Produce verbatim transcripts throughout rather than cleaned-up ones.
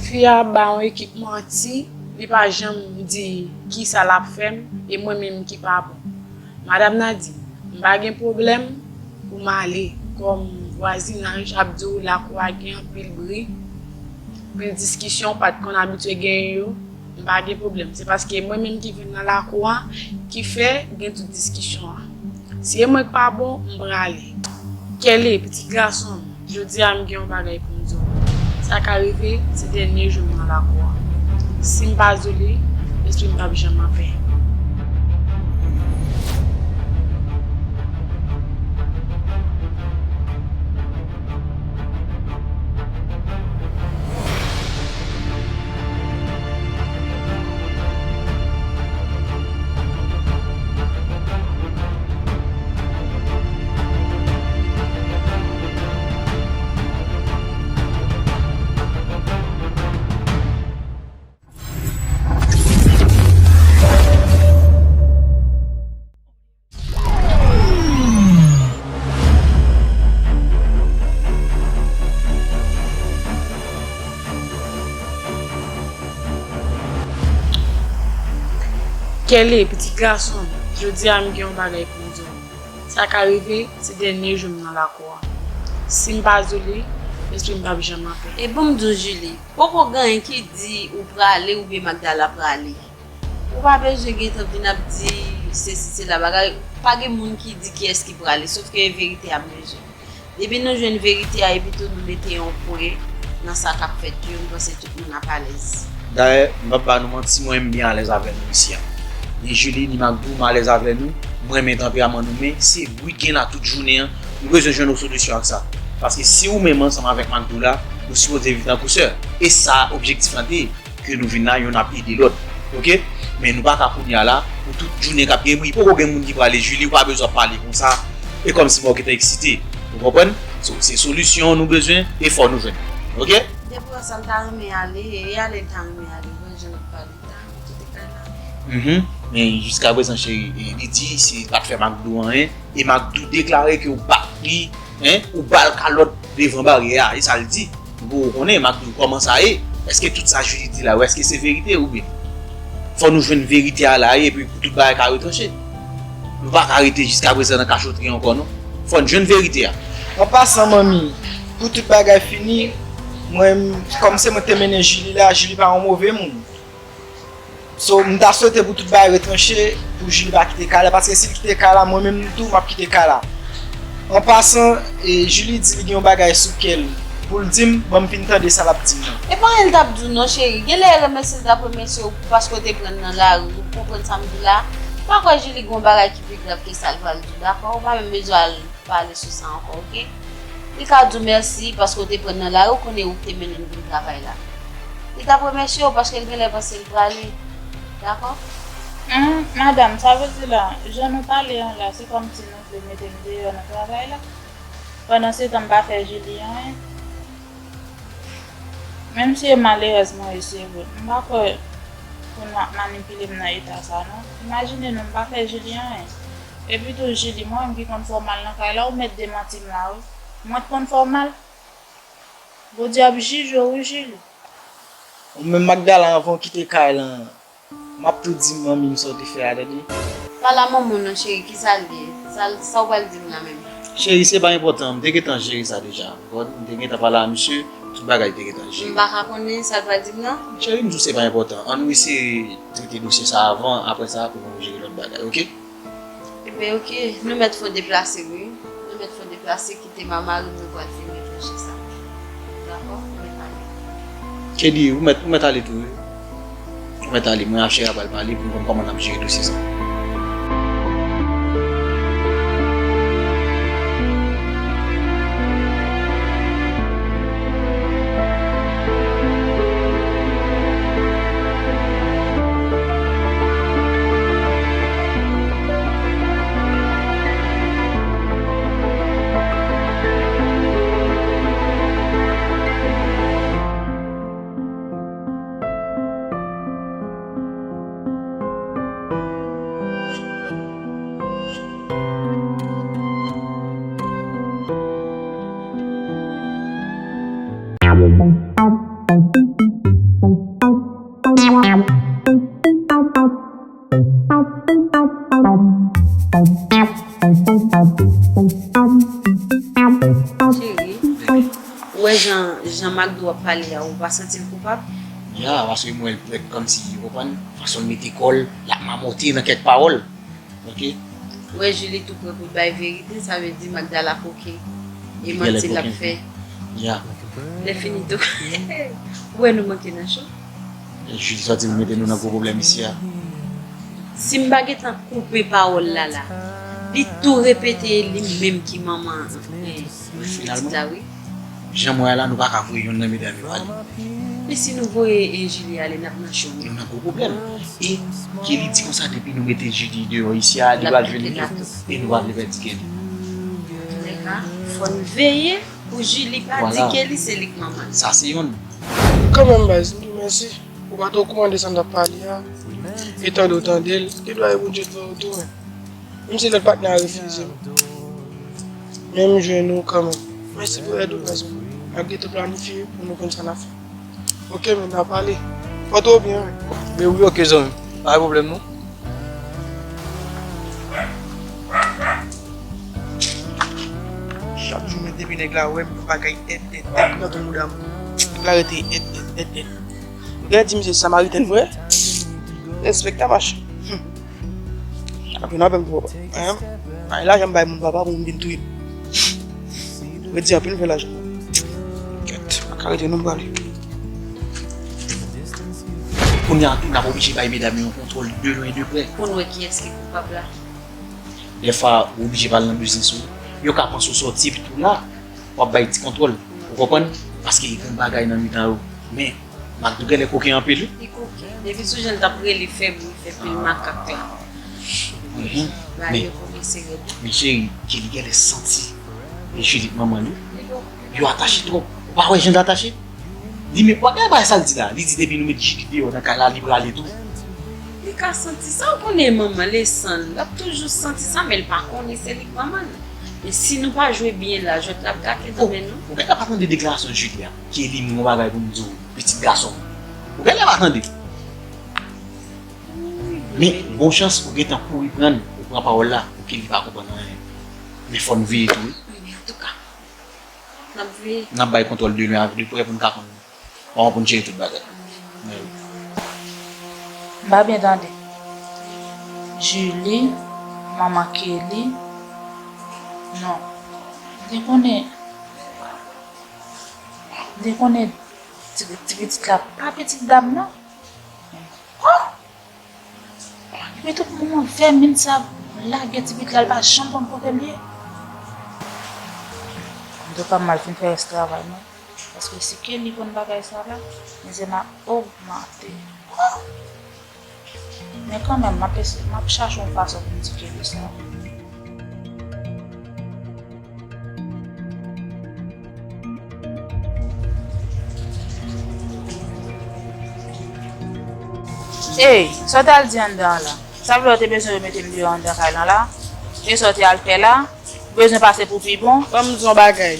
Fi a ba yon ekip manti, li pa janm di kisa l ap fè m, e mwen menm ki pa bon. Madanm nan di, "M pa gen pwoblèm pou m ale, kòm vwazinaj ap di w lakou a gen anpil bri, anpil diskisyon, w pa t konn abitye genyen yo, m pa gen pwoblèm." Se paske mwen menm ki vin nan lakou a, ki fè gen tout diskisyon an. Si e mwen k pa bon, m prale. Kèle, pitit gason m, jodi a m gen yon bagay pou m di w. Sa ka rive, se dènye jou m nan lakou a. Si m pa di w li, lespri m p ap janm anpè. Kèle, pitit gason m, jodi a m gen yon bagay pou m di w. Sa ka rive, se dènye jou m nan lakou a. Si m pa di w li, lespri m p ap janm anpè. E ban m di w, Julie, poko gen anyen ki di ou prale oubyen Magdala prale. Ou pa bezwen gentan vin ap di sesi sela bagay. Pa gen moun ki di kiyès ki prale, sòf ke e verite a m bezwen. Depi nou jwenn verite a epi tou nou mete yon pwen nan sa k ap fèt yo, m panse tout moun ap alèz. Dayè, m p ap ba nou manti, mwen menm m byen alèz avè nou isi a. Ni Julie, ni Magdou, m alèz avè nou. M renmen tanperaman nou, men se bri k gen la tout jounen an. Nou bezwen jwenn yon solisyon ak sa. Paske si ou menm ansanm avèk Magdou la, nou sipoze viv tankou sè. E sa objektif lan te ye. Ke nou vin la, yonn ap ede lòt. Oke? Men nou pa ka kounye a la, pou tout jounen k ap gen bri. Poko gen moun ki prale, Julie, ou pa bezwen ap pale konsa. E kòmsi mwen ou gentan eksite. Ou konprann? So, se solisyon nou bezwen, e fò nou jwenn. Oke? Depi wè sa, m ta renmen ale, e ale, m ta renmen ale. Mwen, jan nou pale, m ta renmen kite kay la. Mhm. Men jiskaprezan, cheri, e, li di, se pa t fè Magdou anyen. E Magdou deklare ke ou bat li, en, ou ba l kalòt devan baryè a. E sa l di. Pou ou konnen, Magdou, kòman sa ye? Èske tout sa Julie di la, ou èske se verite oubyen? Fò nou jwenn verite a la, epi pou tout bagay ka retranche. Nou pa ka rete jiskaprezan nan kachotri ankò, non. Fò n jwenn verite a. An pasan, manmi, pou tout bagay fini, mwen, kòm se mwen ki te mennen Julie la, Julie pa yon move moun. So, m ta swete pou tout bagay retranche, pou Julie pa kite kay la, paske si l kite kay la, mwen menm tou, m ap kite kay la. An pasan, e, Julie di li gen yon bagay sou kè l pou l di m, ban m fin tande sa l ap di m nan. E pa anyen l t ap di w non, cheri. Genlè e remèsye l t ap remèsye w paske w te pran l nan lari, ou konprann sa m di w la? M pa kwè Julie gen yon bagay ki pi grav ke sa l pral di w, dakò? Ou pa menm bezwen al pale sou sa ankò, oke? Li ka di w mèsi paske w te pran l nan lari, ou konnen ou k te mennen l vin travay la. Li t ap remèsye w paske l genlè panse l prale. Dakò? Hum, madanm, sa vle di la, jan nou pale an la, se kòmsi nou vle mete m deyò nan travay la. Pandansetan, m pa fè Julie anyen. Menm si e malerèz mwen ye, se vre, m pa kwè pou n ap manipile m nan eta sa, non. Imajine non, m pa fè Julie anyen. Epi tou, Julie, mwen menm ki konn fè w mal nan kay la, ou mèt demanti m la, wi. Mwen t konn fè w mal? Bondye ap jije w, wi, Julie. Ou menm Magdala, anvan w kite kay la, m ap tou di manmi m sa w te fè a, tande. Pa la manman w non, cheri, kisa l ye? Sa, sa w pral di m la menm? Cheri, se pa enpòtan, m te gentan jere sa deja. Ou konprann? M te gentan pale a misye, tout bagay te gentan jere. M pa ka konnen sa l pral di m nan? Cheri, m di w se pa enpòtan. Ann nou eseye trete dosye sa avan, apre sa, pou nou jere lòt bagay, oke? Ebyen, oke, nou mèt fò deplase, wi. Nou mèt fò deplase, kite m a mari m, nou pral fin retranche sa. Dakò? Nou mèt ale. Kedi, ou mèt, ou mèt ale tou, wi. Ou mèt ale, mwen a Cheri a pral pale pou nou konn kòman n ap jere dosye sa. Jan w ap pale a, ou pa santi l koupab? Ya, paske m wè l prèt kòmsi, ou konprann, fason l mete kò l, l ap mamote nan kèk pawòl. Ok? Ou wè Julie tou prè pou l bay verite, sa vle di Magdala koken. E manti l ap fè. Ya. Lè fini tou. Ou wè nou manke nan cho? Julie sòti pou mete nou nan gwo pwoblèm isi a. Si m pa gentan koupe pawòl la la, li tou repete li menm ki manman, eh, pitit la, wi. Jan m wè a la, nou pa ka voye yonn nan medam yo ale. Men si nou voye, eh, Julie ale, n ap nan cho wi. Nou nan gwo pwoblèm. E Kelly di konsa, depi nou mete Julie deyò isi a, li pral jwenn li tou. E nou pa vle pèdi Kelly. Antouka, fò n veye pou Julie pa di Kelly se li k manman l. Sa se yonn. Kanmenm baz, m di w mèsi. Ou pa t okouran de sa n t ap pale a. E tande w tande l, gen dwa e Bondye t voye w tou, men. Menm si lòt patnè a refize m. Men m jwenn ou kanmenm. Mèsi pou èd ou, baz. M ap gentan planifye pou nou konn sa n ap fè. Ok, men n a pale. Pòte w byen, wi. Men wi, ok, zanmi. Pa gen pwoblèm, non. Chak jou, men depi nèg la wè m, yon bagay èd, èd, èd nan tou mouda m. Nèg la rete èd, èd, èd, èd. Ou genlè di misye Samaritan vre? Respekte mache. Apre n ap fè m twò. Ay, lajan m bay moun papa pou m vin touye m. Redi anpil m fè lajan. Kèt, pa ka rete non m prale. Kounye a tou, n ap oblije bay medam yo yon kontwòl de lwen e de prè. Pou n wè kiyès ki koupab la. Dèfwa, ou oblije pale nan biznis ou. Yo ka panse ou sòti epi tou la, w ap bay ti kontwòl. Ou konprann? Paske gen bagay nan mitan yo. Men, Macdo genlè koken anpil, wi. Li koken. Depi sou jan l t ap rele fèb, wi, fè pil makak la. Mhm. Bagay yo kòmanse rèd. Men cheri, Kelly genlè santi. Men Julie, manman li. Li koken. Yo atache twòp. Ou pa wè jan l atache? Li men, w ap gade bagay sa l di la. Li di depi nou met Julie deyò nan kay la, li prale tou. Li ka santi sa, ou konnen manman l e san l. L ap toujou santi sa, men l pa konnen se li k manman l. E si nou pa jwe byen la, jwèt la ap gate nan men nou. Ou genlè pa tande deklarasyon Julie a. Kelly, m gen yon bagay pou m di w, pitit gason m. Ou genlè pa tande. Men, bon chans, ou gentan kouri pran l, ou pran pawòl la, pou Kelly pa konprann anyen. Men fò n veye tou, wi. Wi, men antouka, n ap veye. N ap bay kontwòl de lwen avèk de prè pou n ka konn kòman pou n jere tout bagay. Wi. M pa byen tande. Julie, manman Kelly. Non. M te konnen, m te konnen ti, ti pitit la pa pitit dam nan. Oh! Epi tout moman vèmin sa lage ti pitit la, l pa janm konn kote l ye. Antouka, m al fin fè rès travay mwen. Paske si Kelly konn bagay sa la, mizè m ap ogmante. Men kanmenm, m ap eseye, m ap chache yon fason pou m di Kelly sa. Ey, sa w t al di anndan an la? Sa vle w te bezwen yo mete m deyò anndan kay lan la? E sa w te al fè la? Ou bezwen pase pou pi bon? Ban m di w yon bagay.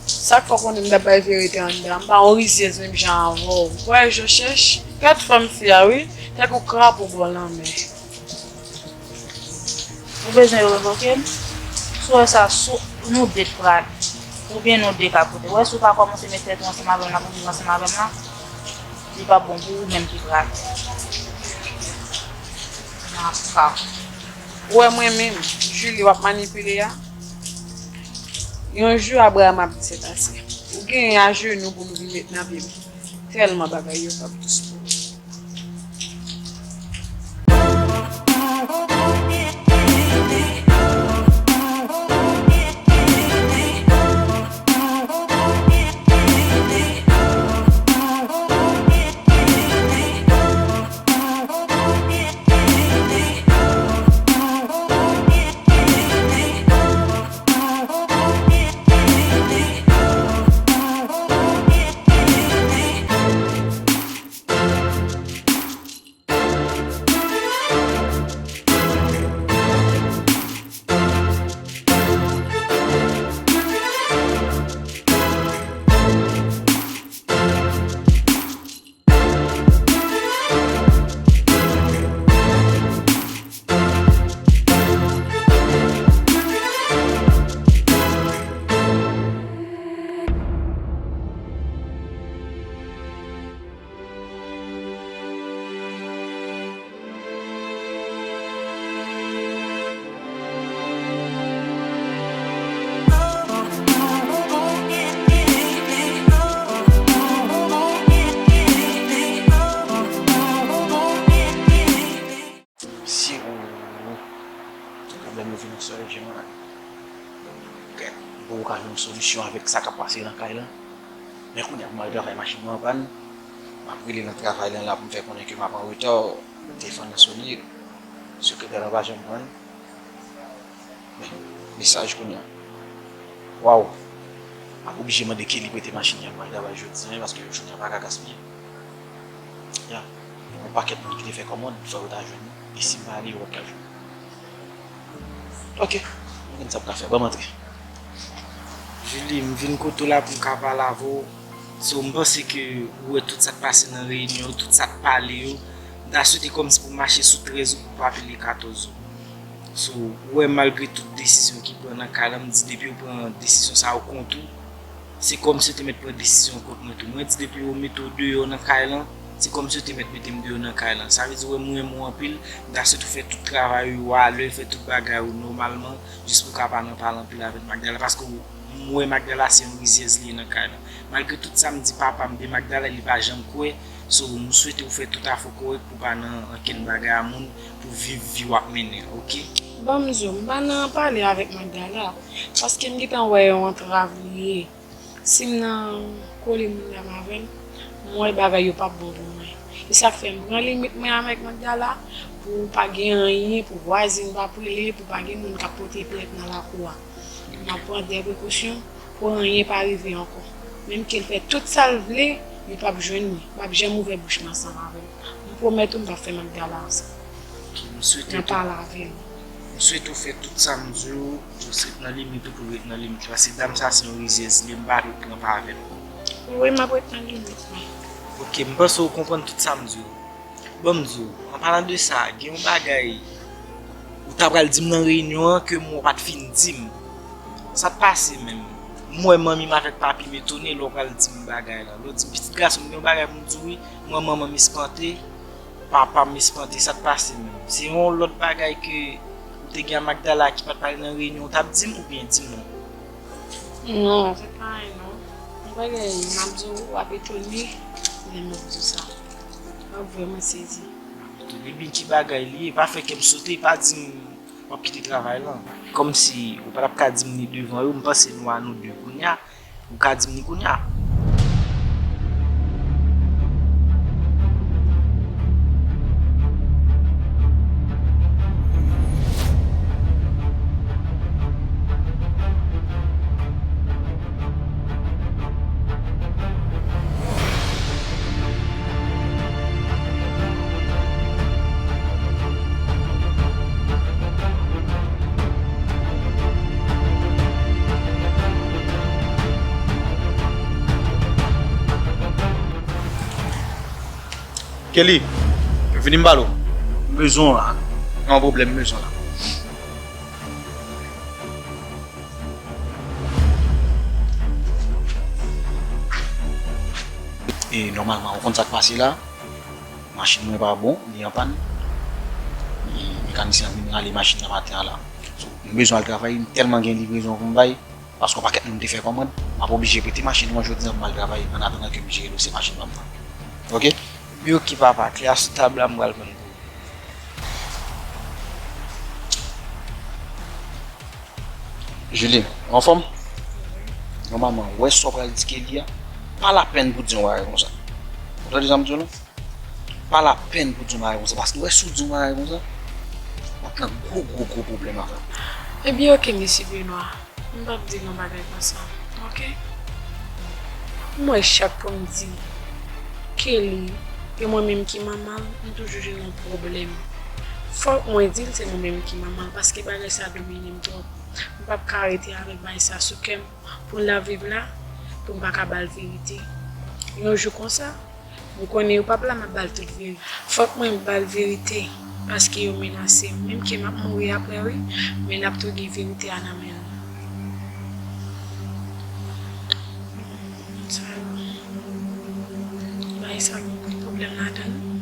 Sa k fè w konnen m t ap bay verite anndan? M pa yon rizyèz menm jan avè w. Ou wè jan w chèch? Gad fòm fi a wi, tankou krapo bò lanmè. Ou bezwen yo revoke m? Si w wè sa, sou nou de k pral. Oubyen nou de ka pote. Ou wè si w pa kòmanse met tèt ou ansanm avè m la pou viv ansanm avè m la, li p ap bon pou ou menm ki pral. Makak. Ou wè mwen menm, Julie w ap manipile a? Yon jou Abraham ap di sètase. Ou genyen ajenou pou m vin met nan pye m. Tèlman bagay yo p ap dous pou ou. Solisyon avèk sa k ap pase nan kay lan. Men kounye a pou m al travay, machin mwen an pàn. M ap rele nan travay lan la pou m fè konnen ke m ap an reta. Telefòn nan sone. Sekretè lan pa janm pran l. Men, mesaj kounye a. Waw. M ap oblije mande Kelly prete machin li an pou m al travay jodi an, paske jounen an pa ka gaspiye. Ya. Gen yon pakèt moun ki te fè kòmand, fò yo ta jwenn li. E si m pa ale, yo p ap ka jwenn li. Ok. Mwen konn sa m ka fè. Ban m antre. Julie, m vin kote w la pou m ka pale avè w. So, m panse ke ou wè tout sa k pase nan reyinyon yo, tout sa k pale yo. M ta swete kòmsi pou mache sou trèz ou pou pa pile katòz ou. So, ou wè, malgre tout desizyon ki pran nan kay lan, m di depi yo pran desizyon sa yo kont ou, se kòmsi yo te mèt pran desizyon kont mwen tou. Mwen di depi yo mete w deyò nan kay lan, se kòmsi yo te mèt mete m deyò nan kay lan. Sa vle di, ou wè, m renmen w anpil, m ta swete w fè tout travay ou alè, fè tout bagay ou nòmalman, jis pou w ka pa nan pale anpil avèk Magdala, paske ou, m wè Magdala se yon rizyèz li ye nan kay lan. Malgre tout sa m di papa m de Magdala, li pa janm kwè. So, m swete w fè tout afè w kòrèk pou w pa nan ankenn bagay a moun, pou viv vi w ap mennen, ok? Ban m di w, m pa nan pale avèk Magdala, paske m gentan wè yon antrav li ye. Si m nan kole moun dam avè l, m wè bagay yo p ap bon pou mwen. E sa k fè m pran limit mwen avèk Magdala, pou pa gen anyen, pou vwazin pa prele, pou pa gen moun k ap pote plent nan lakou a. M ap pran de prekosyon pou anyen pa rive ankò. Menm ke l fè tout sa l vle, li p ap jwenn li. M p ap janm ouvè bouch mwen ansanm avè l. M pwomèt ou m p ap fè Magdala ansanm. Ok, m swete nan tou, pale avè l. M swete w fè tout sa m di w, pou w ret nan limit ou, pou w ret nan limit ou. Paske dam sa se yon rizyèz li ye, m pa vle pran pa avè l. Wi, m ap ret nan limit mwen. Ok, m panse w konprann tout sa m di w. Bon, m di w, an palan de sa, gen yon bagay ou ta pral di m nan reyinyon an ke m wè w pa t fin di m. Sa t pase menm? M wè manmi m avèk papi m etone lè w pral di m bagay la. Lè w di m pitit gason m gen yon bagay pou m di w wi, m wè manman m espante, papa m espante, sa t pase menm? Se yon lòt bagay ke ou te gen a Magdala ki pa t pale nan reyinyon, ou t ap di m oubyen di m non? Non, se pa anyen non. Yon bagay m ap di w, w ap etone lè m ap di w sa. W ap vrèman sezi. Ebyen ki bagay li ye? Pa fè kè m sote, pa di m w ap kite travay lan. Kòmsi ou pa t ap ka di m ni devan yo, m panse nou a nou de kounye a. Ou ka di m ni kounye a. Kelly, vini m pale w. M bezwen w la. Gen yon pwoblèm, m bezwen w la. E nòmalman, ou konn sa k pase la. Machin mwen pa bon, li an pàn. E mekanisyen an vin rale machin nan maten an la. So, m bezwen al travay, m tèlman gen livrezon pou m bay. Paske yon pakèt moun te fè kòmand, m ap oblije prete machin mwen jodi a pou m al travay, annatandan ke m jere dosye machin pa m nan. Ok? Ebyen ok papa, kle a sou tab la, m pral vann pou ou. Julie, ou anfòm? Nòmalman, ou wè sa w pral di Kelly a, pa lapèn pou di yon bagay konsa. Ou tande sa m di w la? Pa lapèn pou di yon bagay konsa, paske ou wè si w di yon bagay konsa, w ap nan gwo, gwo, gwo pwoblèm avè m. Ebyen, ok, mesye Benoît, m p ap di l yon bagay konsa, ok? M wè chak pou m di Kelly, e mwen menm ki manman l, m toujou jwenn yon pwoblèm. Fòk mwen di l se mwen menm ki manman l, paske bagay sa domine m twòp. M p ap ka rete avèk bagay sa sou kè m pou l ap viv la, pou m pa ka ba l verite. Yon jou konsa, m konnen yo p ap la, m ap ba l tout verite. Fòk mwen ba l verite, paske yo menase m. Menm ke m ap mouri apre, wi, men n ap tou gen verite a nan men l. Sa yo, bagay sa gen pwoblèm ladan l.